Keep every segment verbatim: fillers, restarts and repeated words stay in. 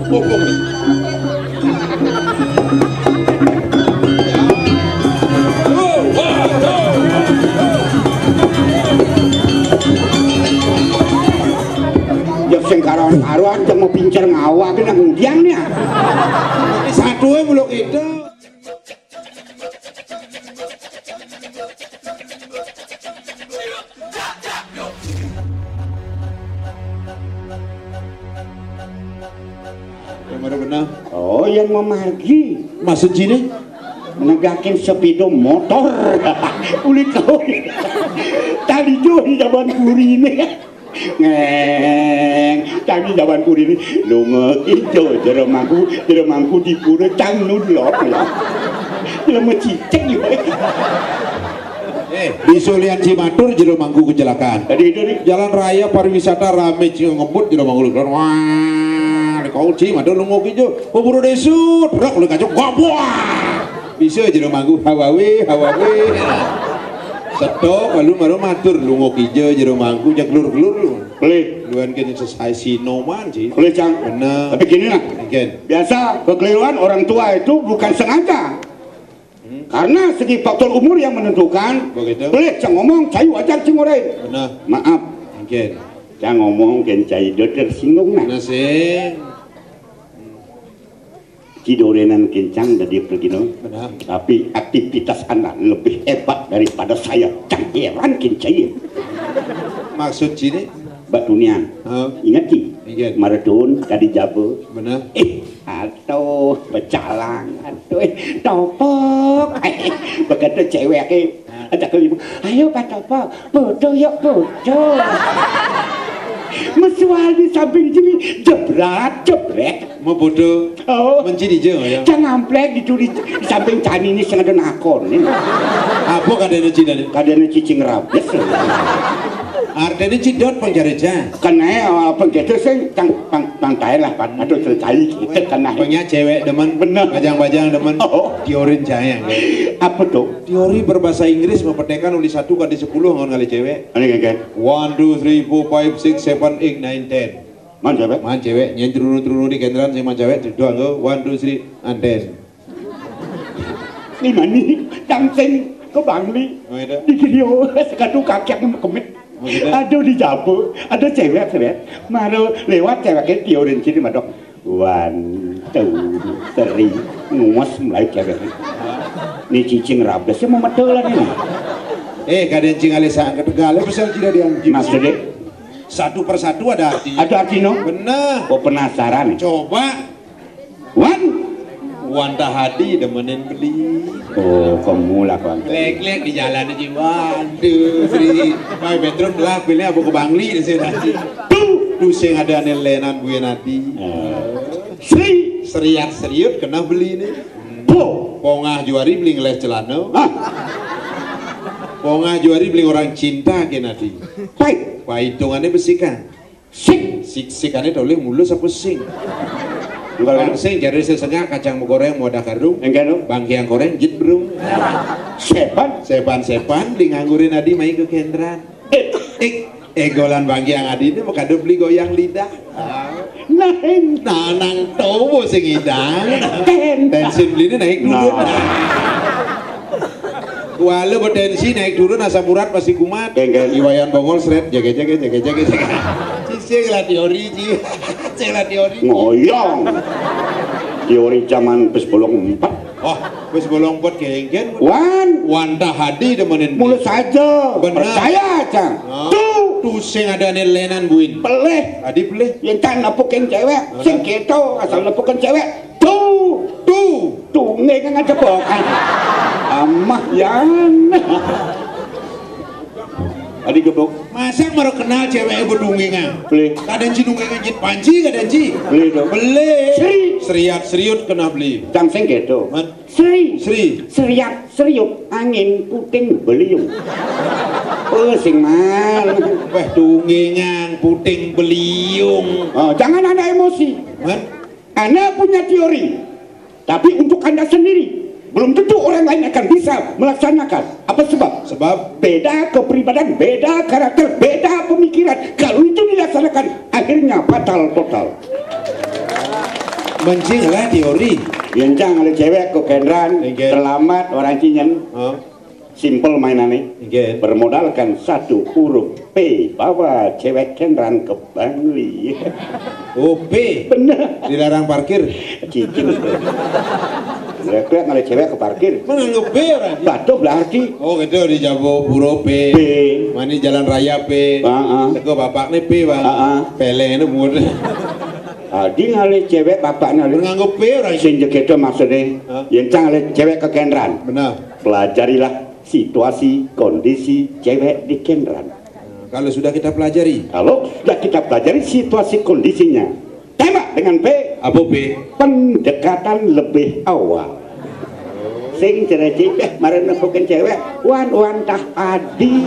Ya sing karuan-karuan, jangan mau pincer ngawak nang ngundiang nih. Satu muluk itu. Yang mana benar? Oh, yang memargi. Maksud sini? Negakin sepeda motor. Ulit kau. Tadi jo di zaman kuri ini. Ngeng, kami jawan kurir lunga ijo jero mangku, jero mangku dipura cang nudlok. Lemu cicek yo. Eh, di Sulian Cimatur jero mangku kecelakaan. Tadi itu nih. Jalan raya pariwisata rame, cing ngebut jero mangku. Wah, kau Cimatur lunga ijo. Keburu desut, rak lu kacau gabwah. Bisa jero mangku hawawe, hawawe. Setok, lalu baru matur lunga ijo jero mangku, jak gelur-gelur lu. Boleh. Luan kene sesai sinoman sih. Boleh, Cang. Bener. Tapi gini lah. Mungkin. Biasa kekeliruan orang tua itu bukan sengaja. Hmm. Karena segi faktor umur yang menentukan. Begitu. Boleh, Cang ngomong, cai wajar, Cing, ora. Bener. Maaf. Mungkin. Cang ngomong, ken cai do tersinggung nah. Bener sih. Cidorenan kencang dari pergi no. Benar. Tapi aktivitas anda lebih hebat daripada saya. Cang heran kencang. Maksud sini? Mbak Tunian. Hah? Ingat ki? Ingat. Marathon tadi jabo. Benar. Eh, atau pecalang, atau eh, topok. Begitu cewek eh, ada kelima. Ayo Pak Topok, foto yuk foto. Mesual di samping sini, jebrat, jebret. Mau foto? Oh. Mencini je ya. Cang amplek ditulis di samping cani ini sing ada nakon ini. Apa kadene cina ni? Kadene cicing rabes. Artinya cidot penggereja. Kena apa gitu sing cang pang pang tae lah pan. Aduh, cai gitu kena. Punya cewek demen. Bener. Bajang-bajang demen. Oh. Diorin cahaya. Apa tuh? Teori berbahasa Inggris mempendekkan uli satu kali sepuluh ngon kali cewek. Ini kan. One, two, three, four, five, six, seven, eight, nine, ten. Man cewek? Man cewek, nyen trunu-trunu di kenderan sing man cewek, dua nggo, one, two, three, and ten. Ini mani, dancing ke Bangli. Oh, iya. Di video, sekadu kaki aku kemit. Oh, gitu. Aduh, di jabu, ada cewek, cewek. Maru lewat cewek, diorin sini, madok. One, two, three, nguas mulai cewek. Ini cicing rabes ya mau metelan ini. Eh, kadang cing alih sangat tegal, apa sih tidak dianggap? Maksudnya? Satu persatu ada artinya. Ada artinya? Benar. Oh, penasaran. Coba. Wan. Wan Tahadi demenin beli. Oh, kamu lah, Bang. Lek-lek di jalan aja. Waduh, Sri. Mai bedroom lah, pilih apa ke Bangli di sini. Tuh, tuh sing ada nih lenan gue nanti. Eh. Sri. Seriat seriut kena beli nih. Po. Pongah juari beli ngeles celana. Hah? Pongah juari beli orang cinta ke nanti. Pai. Pai hitungannya besikan. Sik. Sik, sikane toleh mulus apa sing? Bukan. Bang sing jare sesengak kacang goreng modal karung. Enggak, no. Bang yang goreng jet brung. Sepan. Sepan-sepan di nganggurin adi mai ke kendran. Eh. Ik, egolan Bang Yang Adi ini makado beli goyang lidah. Nah, nah nang towo sing idang. Ten. Tensin beli ini naik dulu. Nah. Walau bertensi naik turun asam urat masih kumat. Geng, geng. Iwayan bongol seret jaga jaga jaga jaga jaga. Sing lah teori ji. Sing lah teori. Ngoyong. Teori zaman pes bolong empat. Oh, pes bolong empat genggen. Wan. Wan Tahadi demenin. Mulus aja. Bener. Percaya aja. Ah. Tuh. Tuh sing ada nih lenan buin. Peleh. Tadi peleh. Yang tak nepukin cewek. Sing keto asal nepukin cewek. Tuh. Tuh. Tuh nggak ngajak bokan. Amah yang. Adi gebok. Masa baru kenal cewek ibu dungengan? Beli. Kadang ci dungengan jit panci kadang ci. Beli dong. Beli. Sri. Seriat seriut kena beli. Cang sing gitu. Man. Sri. Sri. Seriat seriut angin puting beliung. Pusing man. Wah dungengan puting beliung. Oh, jangan ada emosi. Man. Anda punya teori, tapi untuk Anda sendiri, belum tentu orang lain akan bisa melaksanakan. Apa sebab? Sebab beda kepribadian, beda karakter, beda pemikiran. Kalau itu dilaksanakan, akhirnya fatal total. Mencing lah teori. Yen cang ngalih cewek kok kendran, inggih, terlambat orang cinyen. Heeh. Simple mainane. Inggih. Bermodalkan satu huruf P, bawa cewek kendran ke Bangli. Oh, P. Bener. Dilarang parkir. Cicing. Lek ngalih cewek ke parkir. Mana nganggo P orang? Patuh berarti. Oh, gitu, di Jabo Puro P. P. Mani jalan raya P. Heeh. Teko bapakne P, Bang. Heeh. Peleng itu muter. Adi ngalih cewek bapakne lho. Nganggo P orang. Sing jegedo maksudnya. Hah? Yen cang ngalih cewek ke kendran. Benar. Pelajarilah situasi kondisi cewek di kendran. Nah, kalau sudah kita pelajari. Kalau sudah kita pelajari situasi kondisinya, tembak dengan P. Apa P? Pendekatan lebih awal. Sing cereci, eh, mari nepukin cewek, wan, wan, tah adi,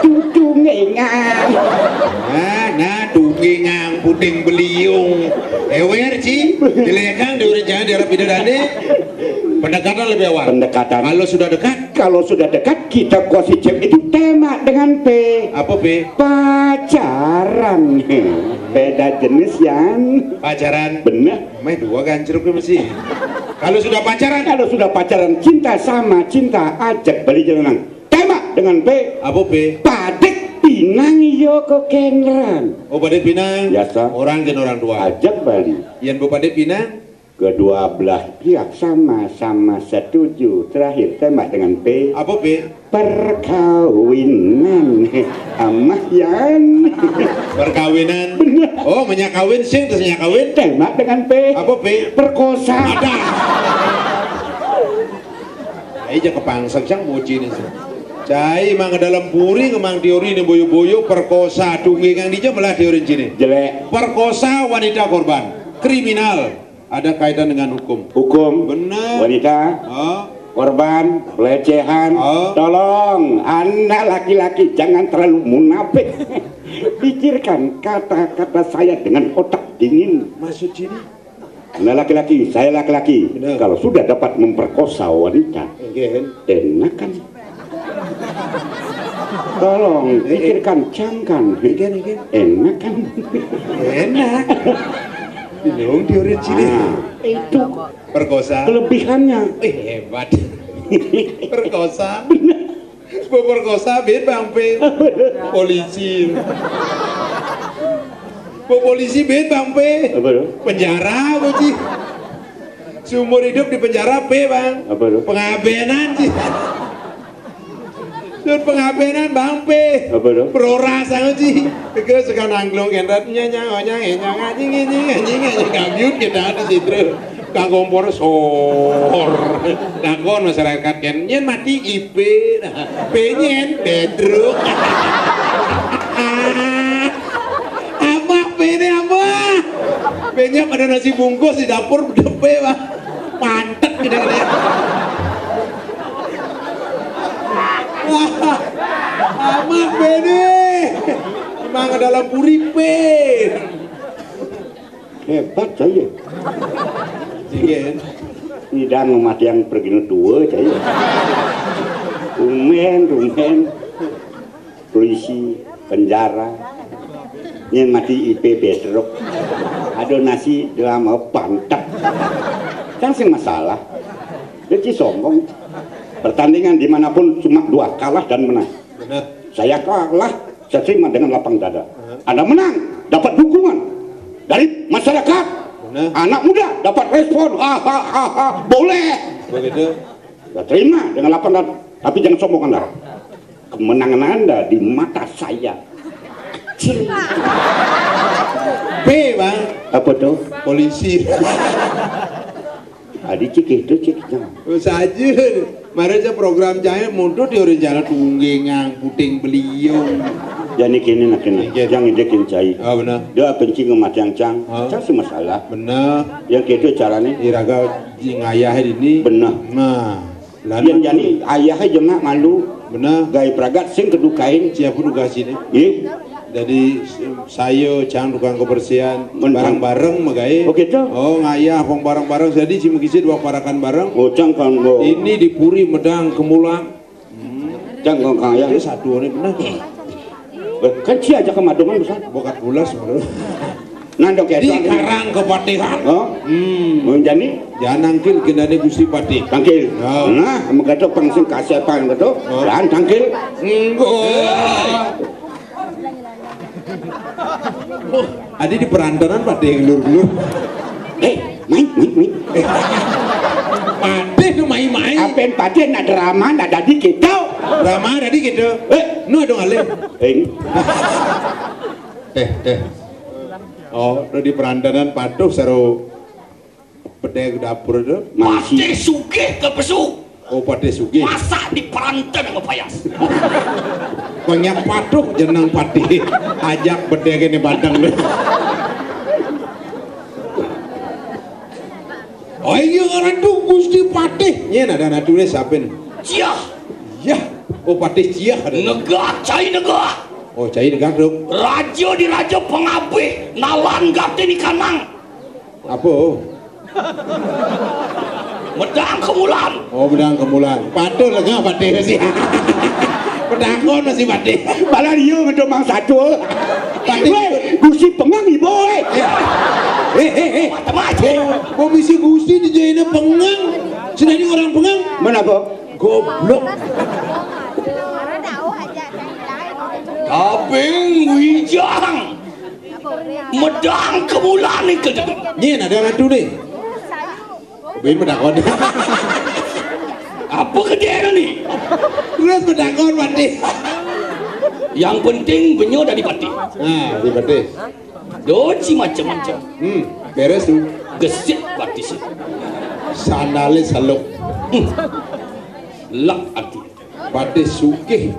cucu ngengang. Nah, nah, tuh ngengang, puting beliung. Ewer, Ci. Jelekang, diurut jangan diarep itu tadi. Pendekatan lebih awal. Pendekatan. Kalau sudah dekat. Kalau sudah dekat, kita kuasai cewek itu tembak dengan P. Apa P? Pacaran. Beda jenis, Yan. Pacaran. Bener. Meh dua gancruk mesti. Kalau sudah pacaran. Kalau sudah pacaran, cinta sama cinta, ajak bali jalan. Tembak dengan P. Apa P? Padik pinang yo kok kendran. Oh, padik pinang. Biasa. Orang jen orang tua. Ajak bali. Yen bu padik pinang. Kedua belah pihak sama-sama setuju. Terakhir, tembak dengan P. Apa P? Perkawinan. Amah Yan. Perkawinan. Bener. Oh, menyakawin sing terus nyakawin. Tembak dengan P. Apa P? Perkosa. Ada. Ayo aja kepangsek sang muji nih. Cai mang dalam puri ngemang teori nih boyo-boyo perkosa tunggi kang dija malah teori sini. Jelek. Perkosa wanita korban. Kriminal. Ada kaitan dengan hukum. Hukum. Benar. Wanita. Oh. Korban pelecehan. Oh. Tolong, anda laki-laki jangan terlalu munafik. Pikirkan kata-kata saya dengan otak dingin. Maksud sini? Anda laki-laki, saya laki-laki. Benar. Kalau sudah dapat memperkosa wanita, enakan. Tolong pikirkan, camkan. Enakan. Enak. Bingung teori sini. Nah, itu perkosa. Kelebihannya. Eh, hebat. Perkosa. Benar. Pemerkosa bet Bang P. Polisi. Pepolisi bet Bang P. Apa tuh? Penjara apa sih? Seumur hidup di penjara P, Bang. Apa tuh? Pengabenan sih. Sudah pengabenan Bang P. Apa tuh? Perora sangat sih. Tega suka nangglung kendrat nyanyang onyang enyang anjing anjing anjing anjing gambiut kita ada sih terus. Kang kompor sor. Takon masyarakat kan nyen mati I P. Nah, penyen bedruk. Apa pene apa? Penyen ada nasi bungkus di dapur bedepe, Pak. Pantek gede-gede. Wah, amat pene. Emang dalam puripe. Hebat saya. Iya. Tidak mematian pergi dua saya. Rumen, rumen. Polisi, penjara. Nyen mati I P bedrok. Ada nasi dalam pantek. Kan sing masalah. Dia ci sombong. Pertandingan dimanapun cuma dua, kalah dan menang. Benar. Saya kalah, saya terima dengan lapang dada. Anda menang, dapat dukungan dari masyarakat. Benar. Anak muda dapat respon, hahaha, boleh. Begitu. Saya terima dengan lapang dada, tapi jangan sombong Anda. Kemenangan Anda di mata saya kecil. P, Bang. Apa tuh? Polisi. Adi cik itu cik. Oh, saja. Mari aja program cahaya mundur di orang jalan tunggengang puting beliung. Jadi kini nak kena. Iya. Yang ide kincai. Ah, benar. Dia kencing ngemat yang cang. Ah. Cang sih masalah. Benar. Yang gitu caranya. Iraga ngayah ini. Benar. Nah. Yen jani ayah aja mak malu. Benar. Gawe pragat sing kedukain. Siapa tugas ini? Nggih. Jadi saya cang tukang kebersihan. Bareng-bareng magae. Oh gitu. Oh ngayah pong bareng-bareng jadi si mengisi dua parakan bareng. Oh cang kan. Ini di puri medang kemulak. Hmm. Cang kang kaya. Ini satu ini benar. Kan si aja kemaduman besar. Bokat pulas bro. Nandok ya, Di Tuan. Karang kepatihan. Oh? Hmm. Oh, jani? Jangan nangkil gendane Gusti Patih. Tangkil. Ya. Nah, mengkato pang sing kasepan kato. Oh. Lan tangkil. Enggak. Oh, adi di perantanan pada yang lur-lur. Eh, main, main, main. Patih tu main-main. Apen patih nak drama, nak dadi kita. Drama dadi kita. Eh, nu ada ngalih. Eh, ini. Eh, eh. Oh, nu di perantanan patuh saro bedai ke dapur tu. Masih. Patih sugih ke pesu. Oh, patih sugih. Masak di perantan sama payas. Banyak patuh jenang patih. Ajak bedai ke ni batang tu. Oh iya, ngaran tu Gusti Patih. Nyen ada anak tulis siapa ni? Ciah. Ya. Oh, Patih Ciah ada. Negak, cai negak. Oh, cai negak tu. Raja di raja pengabih, nalan gatin di kanang. Apa? Medang kemulan. Oh, medang kemulan. Patut lega patih sih. Pedakon masih patih. Balan iya ngedok mang satu. Patih. Weh, Gusti pengang ibu, eh. Eh, eh, eh. Macam-macam. Oh, bisi Gusti di jaina pengang. Sedang orang pengang. Mana apa? Goblok. Kabing wijang. Medang kemulan ni ke. Nyen ada mantu ni. Bin medakon. Apa kerja ni? Terus medakon mati. Yang penting benyo dari pati. Ha, di pati. Doci macam-macam. Hmm, beres tu. Gesit pati sih. Sandale saluk. Hmm. Lak ati. Patih sugih.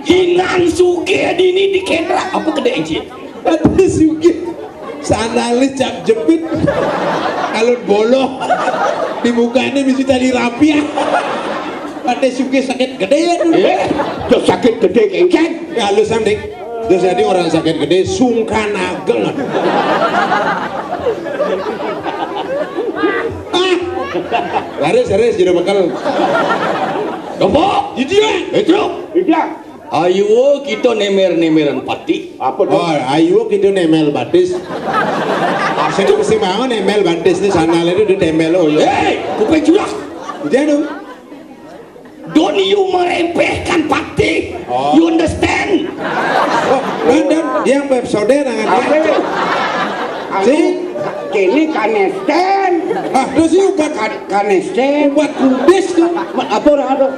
Inang sugih dini di Kendra. Apa kedai encik? Patih sugih. Sandale cap jepit. Kalau boloh di mukanya mesti tali rapiah. Patih sugih sakit gede tu. Eh, tu sakit gede kengkeng. Ya, halusan dik. Terus jadi orang sakit gede sungkan ageng. Ah. Laris, laris jadi bekal. Gempok. Iya. Itu. Iya. Ayo kita nemer-nemeran pati. Apa tu? Oh, ayo kita nemel batis. Maksudnya mesti mau nemel batis ni sana itu di temel oh ya. Hei, kuping curak. Dia tu. Don't you meremehkan pati. Oh. You understand? Oh, dan, dan dia yang web saudara dengan dia. Apa? Si? Kini kanesten. Ah, terus you buat kan-, kanesten. Buat kudis tu. Ma-, apa orang ada?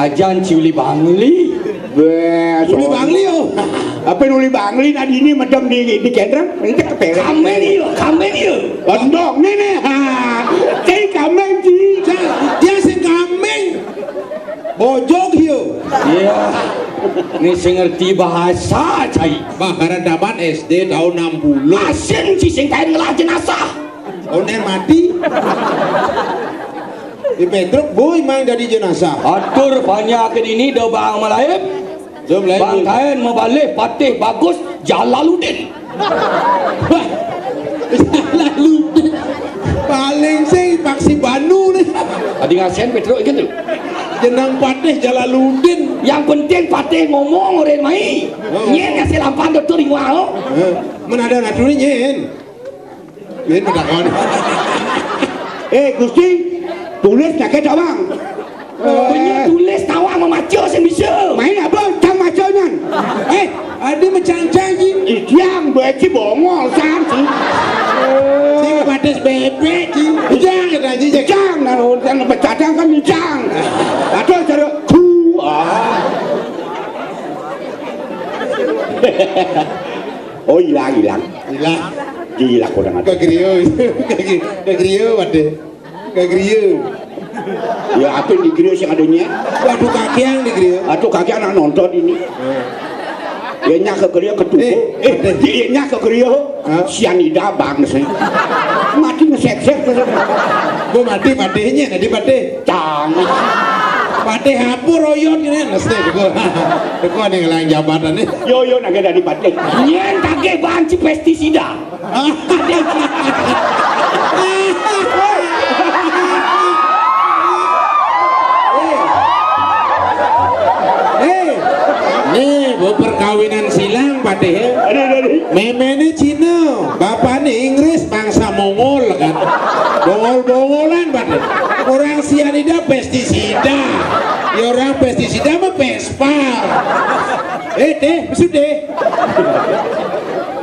Ajan Ciuli Bangli. Weh, Uli Bangli, oh. Apa Uli Bangli tadi ini macam di, di Kendra? Ini kepere. Kambing iya, kambing iya. Ondong ni ni. Ha. Cai kambing, Ci. Dia, dia si kambing. Bojog iya. Iya. Ni sing ngerti bahasa, cai. Bah, karena tamat S D tahun enam puluh. Asin, Ci, sing kain ngelah jenazah. Onen mati. Di Petruk, boy, mang jadi jenazah. Atur banyak ke dini, do bang malaib. Bang kain mabalih Patih Bagus Jalaluddin. Wah. Jalaluddin. Paling sih paksi banu ni. Adi ngasen Petruk ingat tu. Jenang Patih Jalaluddin. Yang penting Patih ngomong orang mai. Oh. Nyen ngasih lampan dokter ingwah. Oh. Eh, mana ada ngaturi nyen. Nyen bedakon. Eh, Gusti, tulis sakit awang. Punya tulis tawang memaca sing bisa. Main apa? Cang maca nyan. Eh, ada macam-macam ji. Ijang bae ci bongol san ci. Sing batis bebek ji. Ijang kata ji. Ijang, nah, orang bercadang kan ijang. Atau cara ku. Ah. Oh, hilang, hilang. Hilang. Gila kurang ajar. Kegrio. Kegrio ada. Kegrio. Ya, apa di griyo sing adanya? Waduh, kaki yang di griyo. Aduh, kaki anak nonton ini. Ya, nyak ke griyo ketuku. Eh, eh, dia nyak ke griyo. Hah? Sianida bang sih. Mati ngesek-sek. Gua mati, matinya, tadi mati. Cang. Mati hapu royot ini, ngesek gua. Gua nih ngelang jabatan nih. Yo, yo, naga dari mati. Nyen kage banci pestisida. Eh, nih, mau perkawinan silang. Patih ya. Aduh, aduh, aduh. Méméné Cina, bapakné Inggris, bangsa Mongol kan. Bongol-bongolan, Patih. Orang sianida pestisida. Ya orang pestisida mah Vespa. Eh, deh, sudah.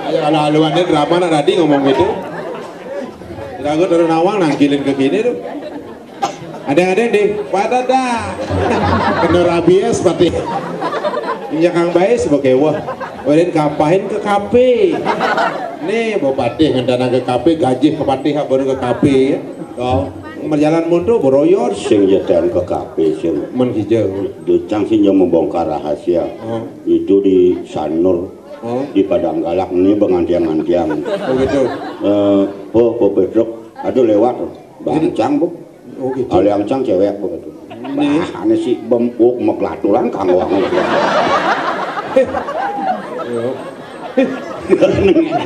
Ayo, kalau haluan drama nak tadi ngomong gitu. Lagu turun awang nangkilin ke kini tuh. Ada-ada deh, pada dah. Kena rabies, Patih. Minyak kang baé sebagai wah. Wérin kapahin ke kafe. Nih, Bupati ngendana ke kafe, gaji ke Patih baru ke kafe ya. Kau berjalan mundur beroyor. Sing jadan ke kafe sing Men hijau. Ducang sing yang membongkar rahasia. Oh. Itu di Sanur, Oh. Di Padang Galak ini bengantiang-antiang. Oh gitu. Eh, po, po Petruk, aduh lewat. Bang Cang, Bu. Oh gitu. Aliang Cang cewek, Bu. Ini. Bah, aneh sih bempuk meklaturan kang wang.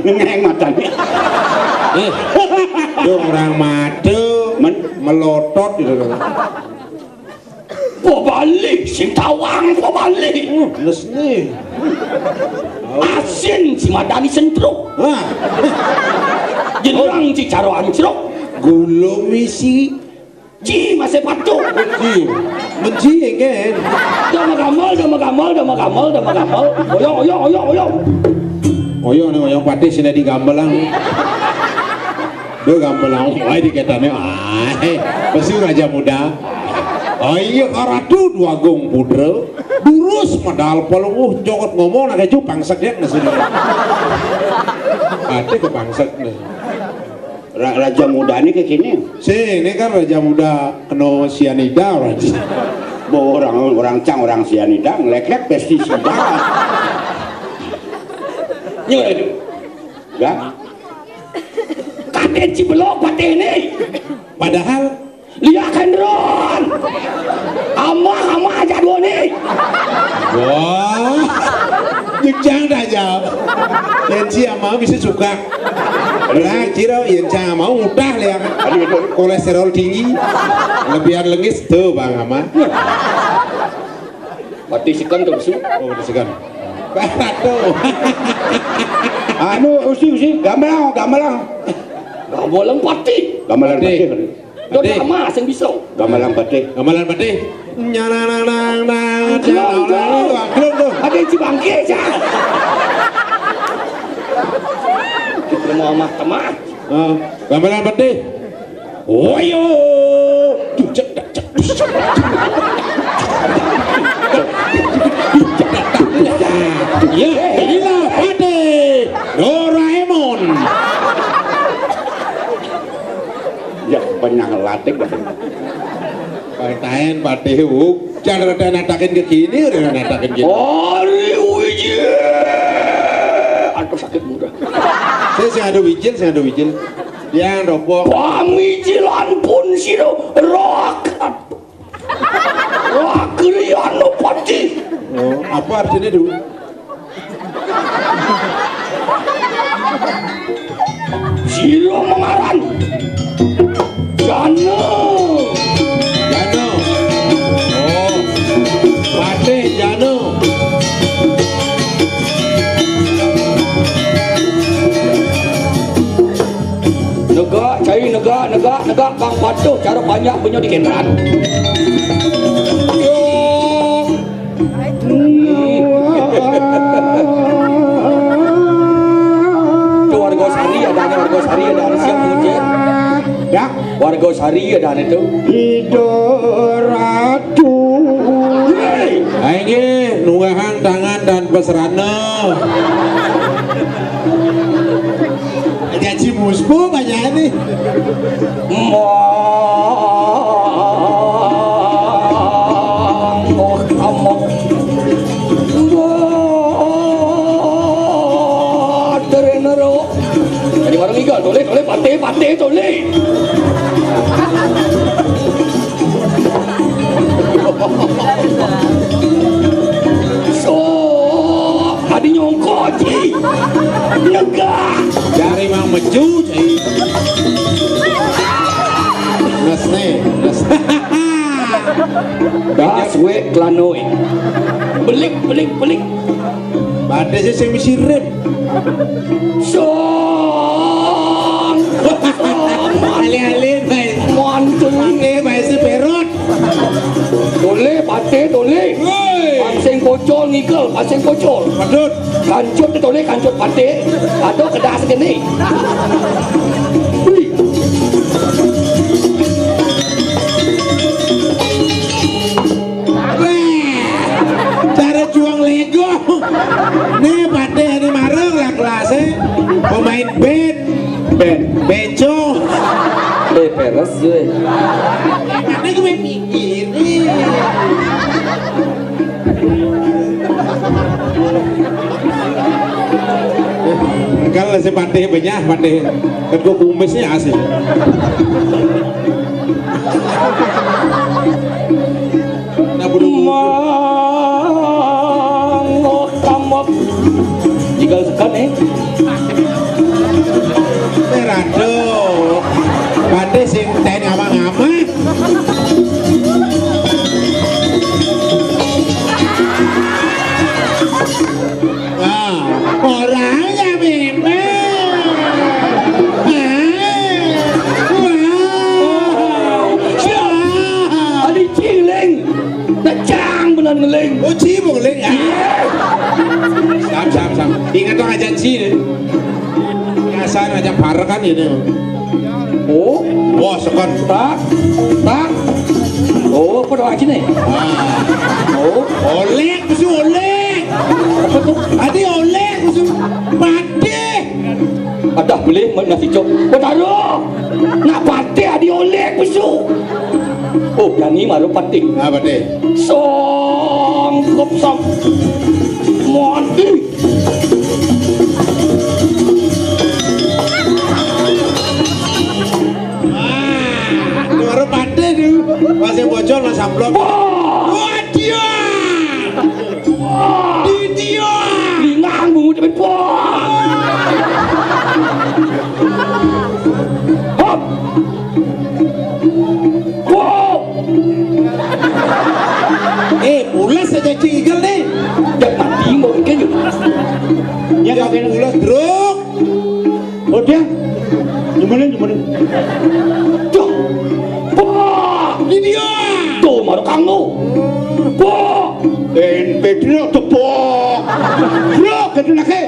Nengeng matanya. Eh, dong orang madu Men- melotot gitu loh. Pabali sing tawang, pabali. Hmm, les nih. Asin si madani sentruk. Wah. Jenang si caro ancruk. Gulung misi. Ji masih patuk. Ji. Menji kan. Dama gamal, dama gamal, dama gamal, dama gamal. Oyong, oyong, oyong, oyong. Oyong nih, oyong Patih sini di gamelan. Duh gamelan, wae diketane. Ah, pesu raja muda. Oh iya, karatu dua gong pudra. Durus padahal pelunguh jogot ngomong nak keju pangsek ya ngesin. Patih ke pangsek nih. Ra- Raja muda ini kayak gini. Sini kan raja muda kena sianida orang. Bawa orang orang cang orang sianida ngeleklek pestisida. Nyuruh itu. Ya. Kadén Cibelok Patih ini. Padahal Lia Kendron. Amah, amah aja dua nih. Wah. Jejang dah jauh. Yén si ama bisa suka. Lah, ciro yén si ama utah ya. Kolesterol tinggi. Lebihan lengis tuh Bang Ama. Mati sikan tuh su. Oh, mati sikan. Barat tuh. Anu usi usi gamelan gamelan. Gamelan pati. Gamelan pati. Don Patih. Ama sing bisa. Gamelan pati. Gamelan pati. Nyana nang nang nang. Belum tuh. Belum tuh. Ada si bangke aja. Kita mau amah temah. Ah, gamelan pati. Woyo. Duh, cek, cek, cek. Ya, inilah Patih Doraemon. Ya, penyang latik. Patahin Patih, uh. Jangan ada natakin ke kini, udah natakin ke kini. Ari Wijil. Aduh, sakit muda. Saya sing ada Wijil, sing ada Wijil. Yang rokok. Pamijilan pun sira rakat. Wakilian Patih. Oh, apa artinya dulu? Sira mengaran Jana. Jana. Oh. Patih Jana. Negak, cai negak, negak, negak, kang patuh cara banyak punya di kendran. Yo. Itu warga Sari ada, warga Sari ada, ada siap punya. Ya. Warga Sari ada itu. Hidup ratu. Ayo, nunggahang tangan dan peserana. Janji musku banyak nih. Mong, mong, mong. Mong, terenero. Jadi warung igal, toleh, toleh, patih, patih, toleh. So, tadi nyongko, Ji. Negak. Dari Mang Meju, Ji. Nes nih, nes. Das we klanoi. Belik, belik, belik. Ada sih sing misi rip. Song. Alih-alih, Mas. Mantu. Oke, Mas, si Perot. Tole, pate, tole. Woi. Pancing pocol ngikel, pancing pocol. Padut. Kancut tole, kancut pate. Atau kedas gini. Wih. Wah, cara juang lego. Nih, pate ini mareng lah kelasnya. Pemain band. Band. Beco. Eh, peres gue. Ini gue mikir. Kalau si pate banyak, pate. Kan gue kumisnya asli. Nah, bulu. Mangoh tambok. Tinggal sekat, eh. Rado. Pate sing ten ngama-ngama. Wah, orangnya memang. Ah, wah. Siap. Adi ciling. Tecang benar ngeling. Oh, cibung, Ling, ya. Sam, sam, sam. Ingat dong, aja ci, ya. Biasa aja parekan ini. Oh, wah, sekon. Tak, tak. Oh, apa doa sini? Ah. Oh, oleh, musuh oleh. Apa tuh? Adi oleh, musuh. Pate. Ada beli nasi cok. Betaro. Nak pate adi oleh, musuh. Oh, berani malu pate. Apa deh? Songkop, song. Mati. Wah, baru pate tu. Masih bocor, mas amplop. Wah. Wah, dia. Wah. Di dia. Lingang bungut sampai, wah. Hop. Wah. Eh, pulas aja cigel nih. Dah mati mau ikan yuk. Ya, kau kena pulas, bro. Oh, dia. Gimana, gimana? Tuh. Wah, ini dia. Tuh, maru kanggo. Wah. Ben Pedro tepuk. Bro, gitu nak, eh.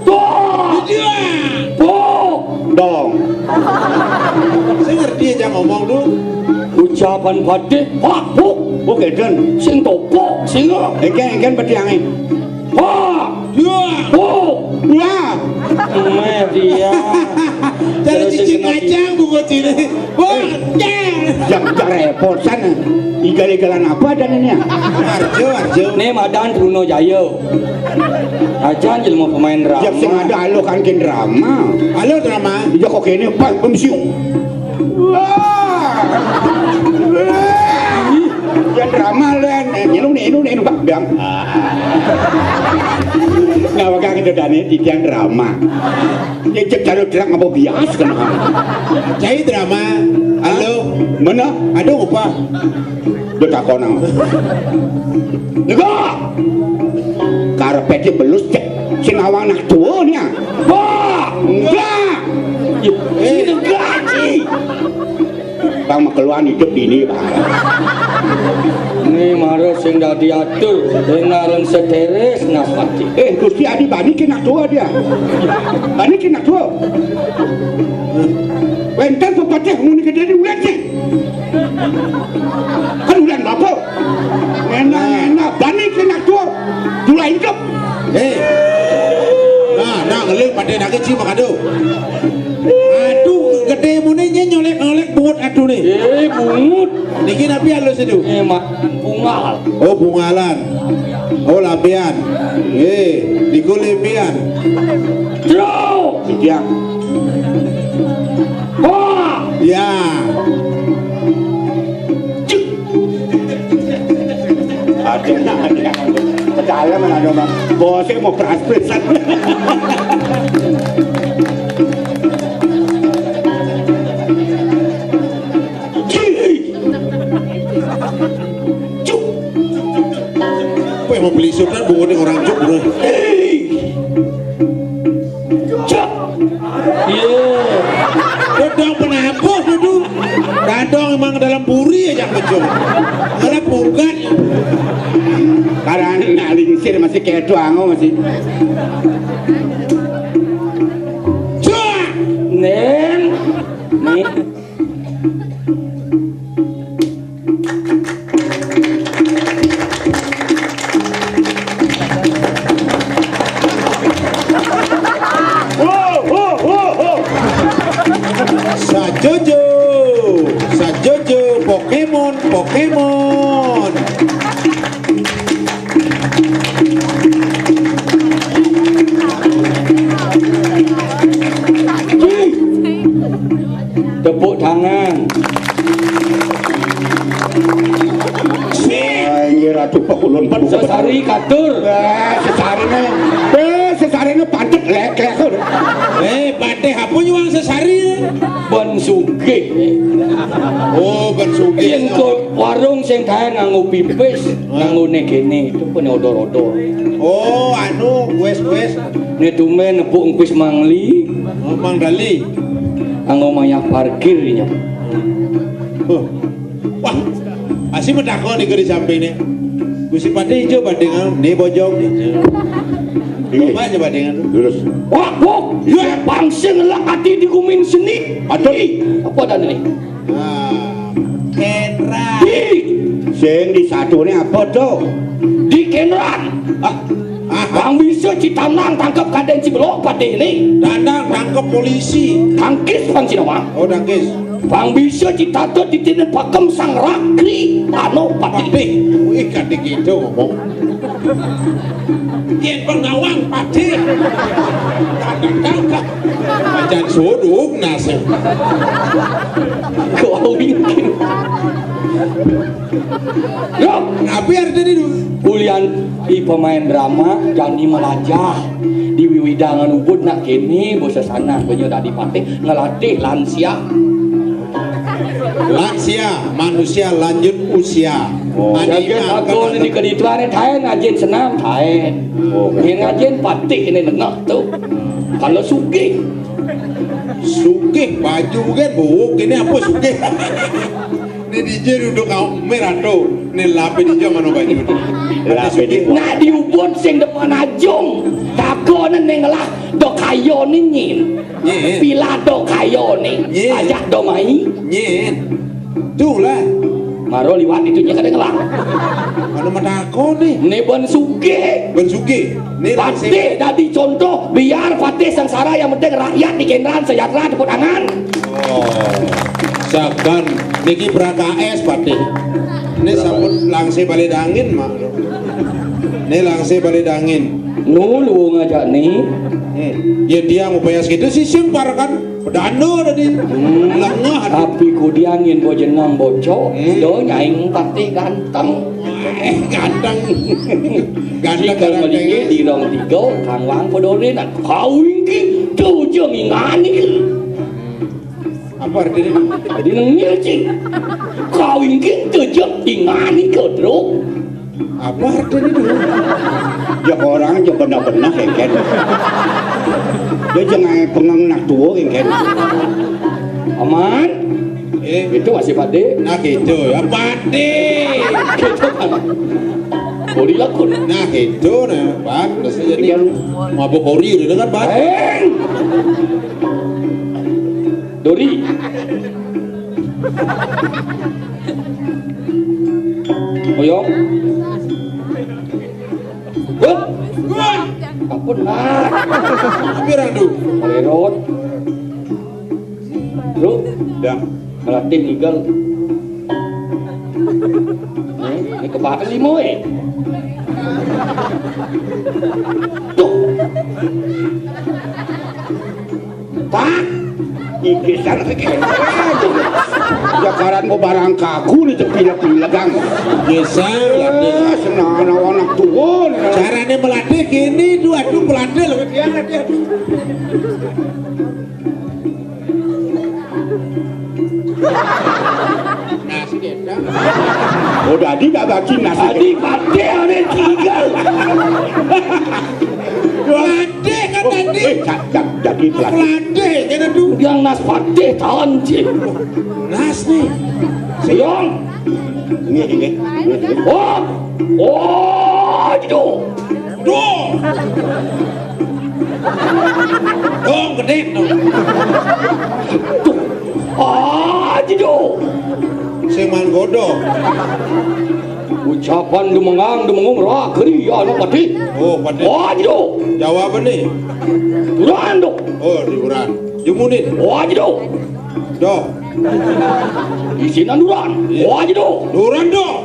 Tuh. Ini dia. Tuh. Dong. Saya ngerti aja ngomong tuh. Ucapan pate, Pak, Bu. Bu, keden. Sing topo, sing. Engken, engken pediange. Wah! Wah! Wah! Wah! Meh dia. Dari terus cici kena kacang, bungut sini. Wah, eh, ya. Yang tak repot sana. Igal-igalan apa dan ini? Arjo, Arjo. Nih madan Bruno Jaya. Ajan jelema pemain drama. Ya sing ada alo kan kin drama. Alo drama. Iya kok kene pas pemsiu. Wah. Wah. Yang drama len, eh, nyelung nih, nyelung nih, nyelung, Bang. Nggak bakal gitu, Dani, di tiang drama. Ngecek jalur drag apa bias kena. Cai drama. Halo. Mana? Aduh, apa? Dia takon nang. Lega. Karpet belus cek. Sing awang nak tua nih. Wah, enggak. Sing enggak, Ci. Bang, makeluan hidup ini, Bang. Ini mara sing dadi atur, sing ngarang stres nafati. Eh, Gusti Adi bani kena tua dia. Bani kena tua. Wenten pepatih muni kediri ulat sih. Kan ulat apa? Enak-enak bani kena tua. Dula hidup. Eh. Nah, nah, ngeling pada nak kecil makado. Aduh, gede muni nyolek-nyolek bungut aduh nih. Eh, bungut. Niki napi halus itu? Eh, mak, bungal. Oh, bungalan. Oh, labean. Eh, niku lebean. Tro. Iya. Wah. Ya. Cuk. Ada, ada. Ke dalam ada, Bang. Bosnya mau peras-peresan. Cuk. Kowe mau beli surat, bungut orang Cuk. Cak. Iya. Dadong penabuh itu. Dadong emang dalam buri aja kecil. Malah bukan. Karena nak lingsir masih kedo ango masih. Cak. Neng. Nih. Ho, ho, ho, ho. Sajojo, Sajojo, Pokemon, Pokemon. Tepuk tangan. Sik. Ah, inggih Ratu Pakulun, Paduka. Sesari katur. Ah, sesarine. Eh, sesarine pancet lek-lek. Eh, Patih apa nyuang sesari? Bon Sugih. Oh, Bon Sugih. Yen ke warung sing kae nganggo pipis, nganggo negene itu pene odor-odor. Oh, anu, wes, wes. Nek tumen nepuk engkuis mangli. Oh, Mang Dali. Anggo mayah parkir nya. Oh. Wah, asih medakon iku di sampingne. Gusti Patih ijo bandingan ne bojong. Coba aja bandingan. Terus. Wah, Bok, ya bangsa ngelak ati di gumin seni. Aduh. Apa dan ini? Ah, Kendra. Di. Sing di satune apa to? Di Kendran. Ah, ah. Bang bisa citanang tangkep kadang ciblok Patih ini. Dandang tangkep polisi. Tangkis Bang Sinawang. Oh, tangkis. Bang bisa citatut di tinen pakem sang rakri ano Patih. Patih. Wih, kadek itu ngomong. Yen pengawang Patih. Dandang tangkep. Macan sodok nasib. Kau ingin. Yo, tapi artinya itu. Ulian i pemain drama jani melajah di wiwidangan ubud nak kene bos sanan banyak dadi patih ngelatih lansia. Lansia, manusia lanjut usia. Oh. Adi jagen aku ini kedituan taen ajin senam taen. Oh. Yang ajin patih ini nengah tu. Kalau sugih. Sugih baju kan bu, ini apa sugih? Ini D J duduk kau merah tu. Ini lape D J mana baju tu? Lape D J. Nah diubun sing depan ajung. Takon ning lah do kayo ni nyin. Nyin. Pila do kayo ni. Nyin. Ajak do mai. Nyin. Tu lah. Maro liwat itu nya kada ngelah. Mana matakon ni? Ni ben sugih. Ben sugih. Ni Patih dadi contoh biar Patih sengsara yang penting rakyat di Kendran sejahtera tepuk tangan. Oh. Saban niki berangkat es Patih. Ini sampun langse balik dangin mak. Ini langse balik dangin. Nu lu ngajak ni. Hmm. Ya dia mau payas gitu sih simpar kan. Pedano tadi. Hmm. Lengah. Tapi kudiangin bojenang bocok, hmm. Do nyaing Patih ganteng. Eh, ganteng. Ganteng. Jika melingit di rong tiga, kang wang podorin, kau ingki, tujuh mingani. Apa artinya? Jadi nengil cing. Kau ingki tujuh mingani ke bro. Apa artinya itu? Ya orang aja benar-benar ya kan. Dia jangan pengang nak tua ya kan. Aman? Eh. Itu masih pade. Nah gitu ya pade. Gitu kan. Bodi lakun. Nah gitu nah, Pak. Terus jadi mabuk ori udah kan, Pak? Eh. Dori. Oyong. Hop. Ampun, nah. Pirang, Du? Lerot. Bro. Dah. Melatih legal. Ini, ini kebahas limo, eh. Tuh. Pak, iki sana iki. Ya karan kok barang kaku ni tepilek-pilek kang. Geser. Senang anak tuun. Carane melatih kene, duh aduh melatih lho dia dia. Nah, si Gendang. Oh, dadi gak bagi nasi. Tadi patih ada tiga. Pelatih kan tadi. Eh, jak, jak, jadi pelatih. Pelatih kan itu. Yang nas patih tahun sih. Nas nih. Siang. Ini, ini. Ini, ini. Oh, oh, itu. Duh. Dong, gedé dong. Tuh. Ah, itu. Sing manggodo. Ucapan dumengang, dumengung, ra, geri, ya, anu, pati. Oh, pati. Ah, itu. Jawab nih. Duran, dong. Oh, diuran. Jumunin. Ah, itu. Doh. Isinan duran. Iya. Ah, itu. Duran, doh.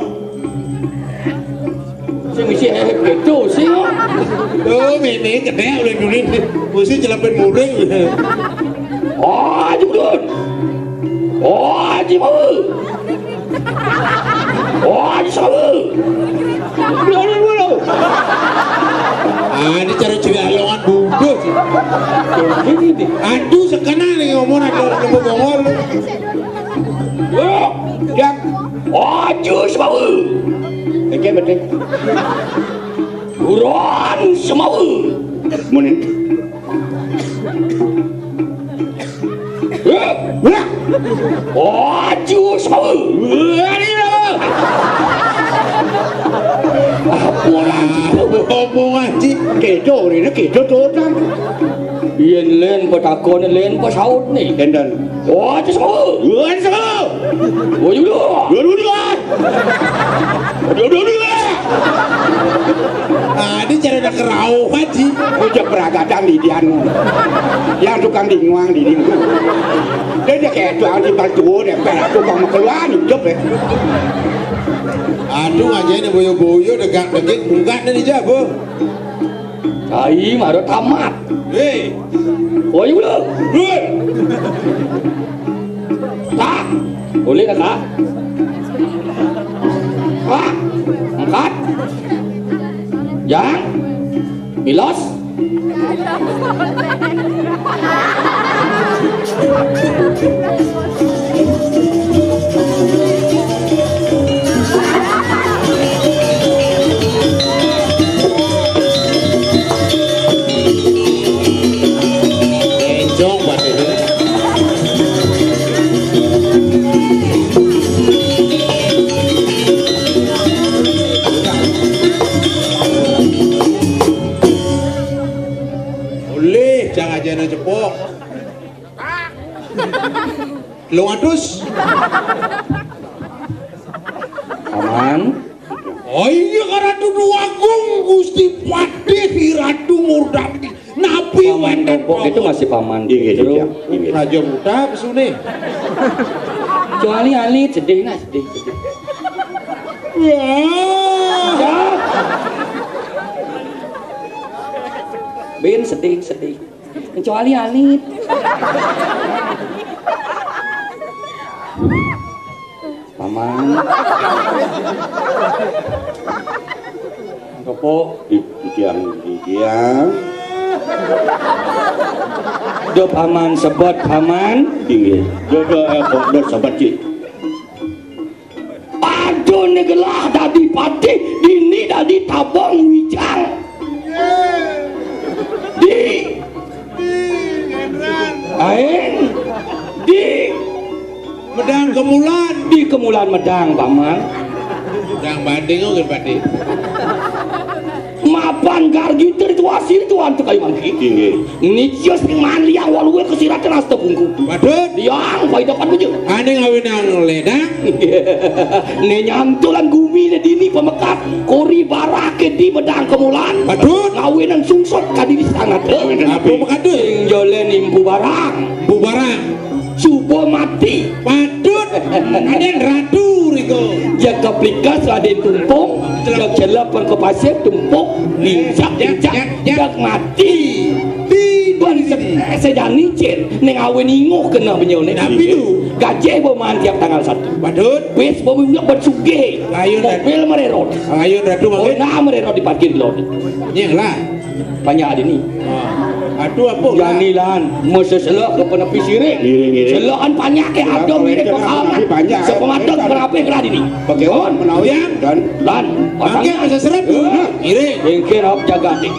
Sing isi hehek gitu sih. Oh, mémé gedé udah dulu. Mesti celapin muring. Oh, Haji Bedun. Oh, Haji Mau. Oh, Haji Sawu. Udah, udah, udah. Ah, ini cara cewek alongan bungkus. Ini nih. Aduh, sekena nih ngomong ada nemu bongol. Yo, yang Haji Sawu. Oke, betul. Buruan semua. Munin. Eh, wah. Haji semua. Apa lagi? Omongan sih. Kedo, ini kedo, dodang. Yen len petakon, len pesaut nih. Enten. Haji semua. Haji semua. Haji semua. Haji semua. Aduh, aduh, aduh. Ah, ini cara nak kerauh, Haji. Udah beragadan di dia, anu. Yang tukang dinguang di dia. Dia, dia kayak tukang di batu, dia perak tukang makeluan, hidup ya. Aduh, aja ini boyo-boyo, degak-degik, bukan dari Jawa. Cai mara tamat. Hei. Oh, iya, bener. Hei. Kak. Boleh, Kak? Kak. Angkat. Jang. Milos. Encong, Pak Dede. Boleh, jangan aja nang cepok. Telung atus. Aman. Oh iya, Ratu Agung, Gusti Patih, Ratu Murdati. Nabi Paman wénten Tompok itu masih paman. Inggih, Pedro. Inggih. Raja Muda, pesune. Kecuali alit, sedih, nah, sedih, sedih. Wah. Ya. Bin sedih, sedih. Kecuali alit. Paman. Tepuk di, di tiang, di tiang. Do paman sebut paman. Inggih. Do, do, eh, kok do sebut, Cik. Padune gelah dadi patih, dini dadi tabong wijang. Di aeng di Medang Kemulan. Di Kemulan Medang, Paman. Yang banding oke, Pak Dik. Mapan gargi terituasi tuan tekai mangki. Inggih. Nicius manliang waluwe kesiratan asta bungku. Waduh. Yang paida kan bejo. Ane ngawinang ledang. Ne nyantulan gumi ne dini pemekat. Kori barake di Medang Kemulan. Waduh. Ngawinang sungsut kadiri sangat. Apa mekadul? Sing jolen impu barang. Impu barang. Suba mati. Patut. Aden ratu riko. Jaga plikas aden tumpung, jaga celep ke pasir tumpuk, lincak, lincak, jak, jak, jak mati. Di, di, di, di. Sedang nicin, neng awen inguh kena benyau neng. Tapi tu. Gajih boman tiap tanggal satu. Badut. Bis boman nyok bersugih. Ayo, Datu. Mobil mererot. Ayo, Datu, mangkin. Honda mererot di parkir lor. Nyeng lah. Banyak dini. Aduh, apa? Jani lan, mesti selok ke penepi siring. Ngiring, ngiring. Selokan banyak ke, ada mirip ke kawan. Banyak. Sepemadok berapa kelah dini? Bagaimana menawi? Dan lan, mangkin pasang. Mesti seret dulu. Ngiring. Mungkin ap jaga ni.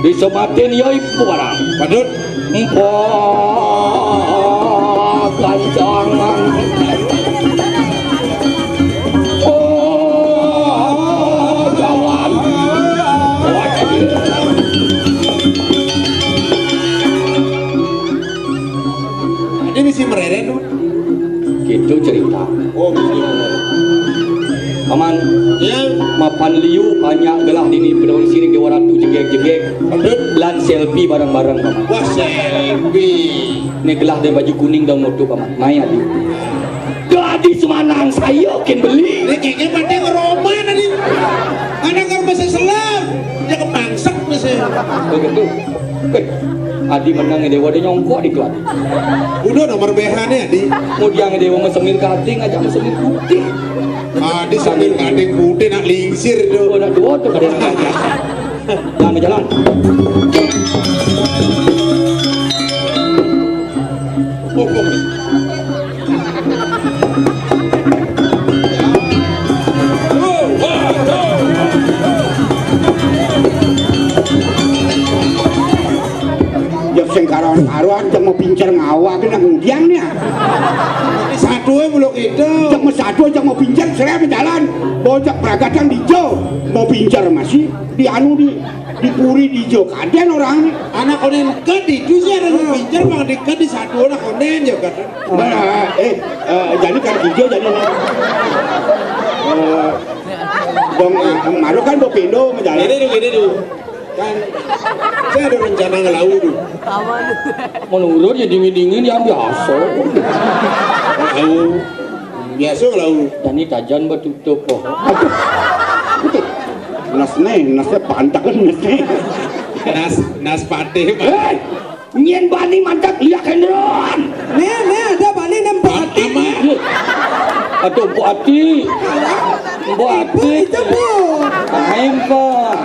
Disebatin yo ibu barang. Badut. Mpok gancangan. Oh, kawan. Ini mesti mereret, Dut. Gitu cerita. Oh, gitu. Paman, ya. Mapan liu banyak gelah dini pedaun siring Dewa Ratu jegeg-jegeg. Badut. Lan selfie bareng-bareng, Paman. Wah, selfie. Ni gelah deh baju kuning dong moto, Paman. Mai adi. Adi semanang saya kin beli. Ni kayaknya pada ngeroman adi. Anak kan masih selam. Dia kepangsek masih. Begitu. Eh, adi menang, Dewa, dia nyongkok di tu adi. Udah nomor B H ni, adi. Kemudian Dewa mesemir kating aja, mesemir putih. Adi semir kating putih nak lingsir tu. Oh, nak dua tu pada nak. Jalan, jalan. Ya sing karuan-karuan, cek mau pincer ngawak ki nang ngundiang ni, ah. Satu mulu kita. Cek mau satu, cek mau pincer, serem jalan. Bocah peragatan di jo, mau pincer masih di anu di, di puri di jo. Kaden orang ni. Anak konen ke di tu sih ada mau pincer, bang di ke di satu anak konen ya kan. Nah, eh, eh, jadi kan di jo jadi. Eh, dong, eh, malu kan mau pindo mau jalan. Ini dulu, ini dulu. Kan saya ada rencana ngelau tu. Menurut ya dingin-dingin yang biasa. Ngelau. Biasa ngelau. Dan ini tajan batutup kok. Aduh. Nas nih, nasnya pantakan nas nih. Nas, nas patih, Pak. Hei! Nyen bani mantak liak kendron. Nih, nih ada bani nem bani. Aduh, Mpok Ati. Mpok Ati. Itu, Bu. Ahem, Pak.